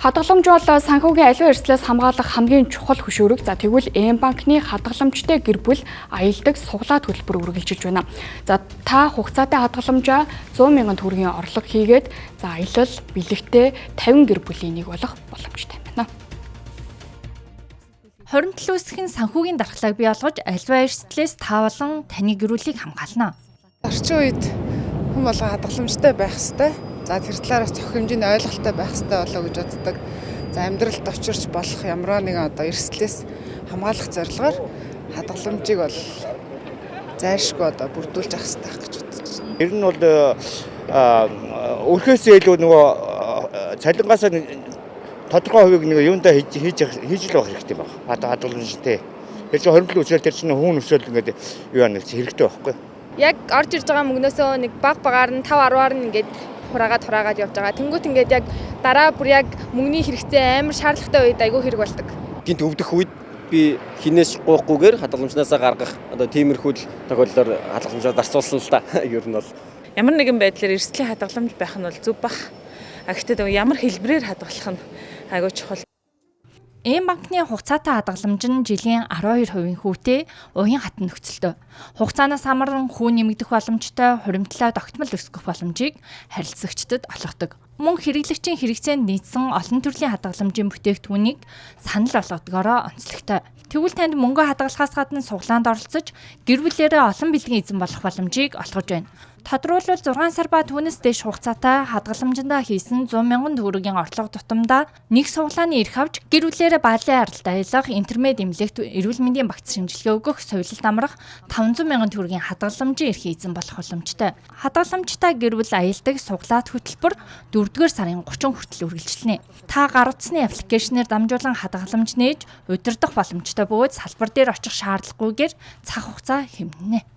Хадгаламж бол санхүүгийн аливаа эрсдлээс хамгаалах хамгийн чухал хөшөөрөг. За, тэгвэл М банкны хадгаламжтай гэр бүл аялдаг суглаат төлбөр үргэлжилж байна. За, та хугацаатай хадгаламжаа 100 мянган төгрөгийн орлого хийгээд, за, аялал бэлэгтэй 50 гэр бүлийн нэг болох боломжтой байна. Хуримтлал үүсгэх нь санхүүгийн дархлааг бий болгож, аливаа эрсдлээс та болон таны гэр бүлийг хамгаална. Орчин үед хүн болгон хадгаламжтай байх ёстой. За, тэр талаараас цох хэмжээний ойлголттой байх ёстой болоо гэж боддог. За, амьдралд учирч болох ямар нэгэн одоо эрсдлээс хамгаалах зорилгоор хадгаламжийг бол зайлшгүй одоо бүрдүүлж авах ёстой гэж бодож байна. Ер нь бол өрхөөсөө илүү нөгөө цалингаасаа тодорхой хувийг нэг юундаа хийж хийж хийж л байх хэрэгтэй байна. Хадгаламжтай. Тэр чинь хоримтлал үүсгээл, тэр чинь хүн өсөөл ингээд юу яа нэг хэрэгтэй байхгүй. Яг орж ирж байгаа мөнгнөөсөө нэг баг багаар нь 5 10-аар нь ингээд хураагаад хураагаад явж байгаа. Тэнгүүт ингээд яг дараа бүр яг мөнгөний хэрэгцээ амар шаардлагатай үед айгүй хэрэг болдог. Гинт өвдөх үед би хинээс гуйхгүйгээр хадгаламжнаасаа гаргах одоо тиймэрхүү л тохиолдолд хадгаламжаа зарцуулсан л та. Ер нь бол ямар нэгэн байдлаар эрсдлийн хадгаламж байх нь бол зөв бах. А гэхдээ ямар хэлбэрээр хадгалах нь айгүй чухал. М банкны хугацаатай хадгаламж нь жилийн 12% хүүтэй уян хатан нөхцөлтэй. Хугацаанаас хамааран хүү нэмэгдэх боломжтой, хуримтлаа тогтмол өсгөх боломжийг харилцагчдад олгодог. Мөн хэрэглэгчийн хэрэгцээнд нийцсэн олон төрлийн хадгаламжийн бүтээгдэхүүнийг санал болгодгоороо онцлогтой. Тэгвэл танд мөнгө хадгалахаас гадна суглаанд оролцож, гэр бүлээрээ олон бэлгийн эзэн болох боломжийг олгож байна. Тодруулбал, 6 сар ба түүнээс дээш хугацаатай хадгаламжиндаа хийсэн 100 мянган төгрөгийн орлого тутамдаа нэг суглааны эрх авч, гэр бүлээрээ Балийн аралд аялах, Интермед эмнэлэгт эрүүл мэндийн багц шинжилгээ өгөх, соёлолд амрах 500 мянган төгрөгийн хадгаламжийн эрхийн эзэн болох боломжтой. Хадгаламжтай гэр бүл аялдаг суглаат хөтөлбөр 4-р сарын 30 хүртэл үргэлжлэнэ. Та гар утасны application ээр дамжуулан хадгаламж нээж удирдах боломжтой бөгөөд салбар дээр очих шаардлагагүйгээр цаг хугацаа хэмнэнэ.